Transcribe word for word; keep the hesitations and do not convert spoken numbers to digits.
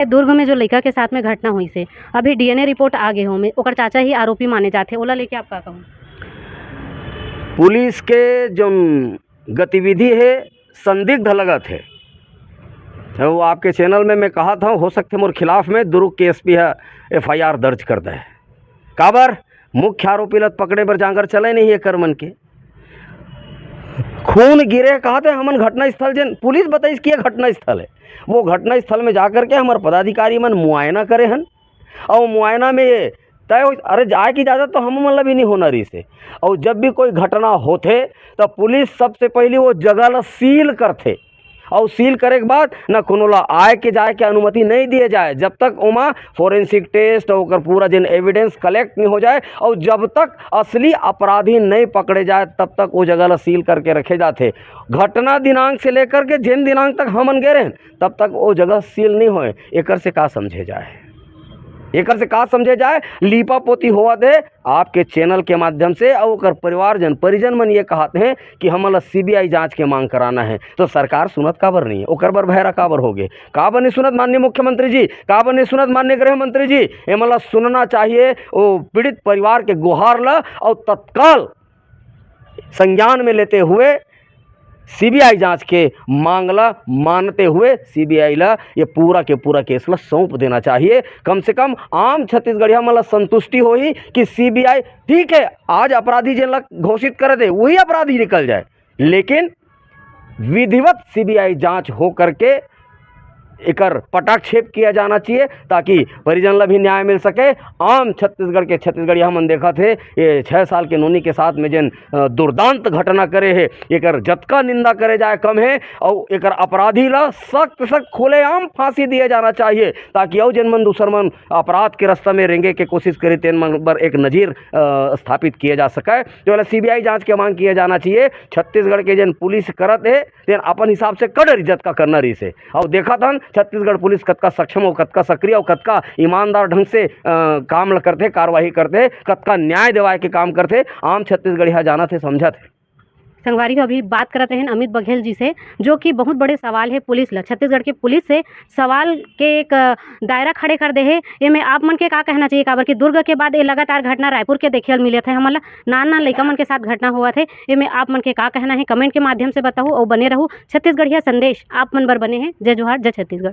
दुर्ग में जो लइका के साथ में घटना होइस हे, अभी डीएनए रिपोर्ट आ गे हे, ओमे ओकर चाचा ही आरोपी माने जाथे, ओला लेके आप का कहहू? पुलिस के जो गतिविधि हे, संदिग्ध लगत हे। वो आपके चैनल में मैं कहत हंव, हो सकथे मोर खिलाफ में दुर्ग के एसपी ह एफआईआर दर्ज कर दे। काबर? मुख्य आरोपी ल पकड़े बर जांगर चले नहीं एकर मन के। खून गिरे कहत हे, हमन घटना स्थल, जेन पुलिस बताइस कि ये घटना स्थल हे, वो घटना स्थल में जाकर के हमर पदाधिकारी मन मुआयना करे हन, अउ मुआयना में ये तय हो, अरे, जाए की इजाजत तो हम मन ला भी नहीं होना रहिस हे। अउ जब भी कोई घटना होथे, त पुलिस सबसे पहली वो जगह ला सील करथे, अउ सील करे के बाद न कोनो ला आए के जाए के अनुमति नहीं दिए जाए, जब तक ओमा फोरेंसिक टेस्ट अउ ओकर पूरा जेन एविडेंस कलेक्ट नहीं हो जाए, अउ जब तक असली अपराधी नहीं पकड़े जाए, तब तक वो जगह ला सील करके रखे जाथे। घटना दिनांक से लेकर के जेन दिनांक तक हमन गे रहेन, तब तक वो जगह सील नहीं होए। एकर से का समझे जाए? एकर से का समझे जाए? लीपा पोती होवत हे आपके चैनल के माध्यम से, अउ ओकर परिवारजन, परिजन मन ये कहत हे कि हमन ला सीबीआई जांच के मांग कराना हे। तो सरकार सुनत काबर नहीं हे? ओकर बर भैरा काबर हो गे? काबर नहीं सुनत माननीय मुख्यमंत्री जी? काबर नहीं सुनत माननीय गृह मंत्री जी? एमन ला सुनना चाहिए। वो पीड़ित परिवार के गुहार ला अउ तत्काल संज्ञान में लेते हुए सीबीआई जांच के मांग ला मानते हुए सीबीआई ला ये पूरा के पूरा केस ला सौंप देना चाहिए। कम से कम आम छत्तीसगढ़िया मन ला संतुष्टि होही कि सीबीआई, ठीक है, आज अपराधी जेन ला घोषित करे दे, वही अपराधी निकल जाए, लेकिन विधिवत सीबीआई जांच हो करके एकर पटाक्षेप किया जाना चाहिए, ताकि परिजन ला भी न्याय मिल सके। आम छत्तीसगढ़ के छत्तीसगढ़िया मन देखत हे, ये छह साल के नोनी के साथ में जेन, अ, दुर्दांत घटना करे हे, एकर जतका निंदा करे जाए कम हे, अउ एकर अपराधी ला सख्त सख्त खुलेआम फांसी दिए जाना चाहिए, ताकि अउ जेन मन दूसर मन अपराध के रास्ता में रेंगे के कोशिश करे, तेन मन बर एक नजीर, अ, स्थापित किया जा सके। तो एला सीबीआई जांच के मांग किया जाना चाहिए। छत्तीसगढ़ के जेन पुलिस करत हे, तेन अपन हिसाब से कर डरिस, जतका करना रहिस हे। अउ देखत हन, छत्तीसगढ़ पुलिस कतका सक्षम अउ कतका सक्रिय अउ कतका ईमानदार ढंग से, अ, काम ल करथे, कार्यवाही करथे, कतका न्याय देवाए के काम करथे। आम छत्तीसगढ़िया जानत हे, समझत हे। संगवारी हो, अभी बात करत रहेन अमित बघेल जी से, जो कि बहुत बड़े सवाल हे पुलिस ल, छत्तीसगढ़ के पुलिस से सवाल के एक, अ, दायरा खड़े कर दे हे। एमे आप मन के का कहना चाहिए? काबर कि दुर्ग के बाद ये लगातार घटना रायपुर के देखे ल मिलत हे, हमन ल नान नान लइका मन के साथ घटना होवत हे। एमे आप मन के का कहना हे, कमेंट के माध्यम से बताहू अउ बने रहू छत्तीसगढ़िया संदेश आप मन बर बने हे। जय जोहार, जय छत्तीसगढ़।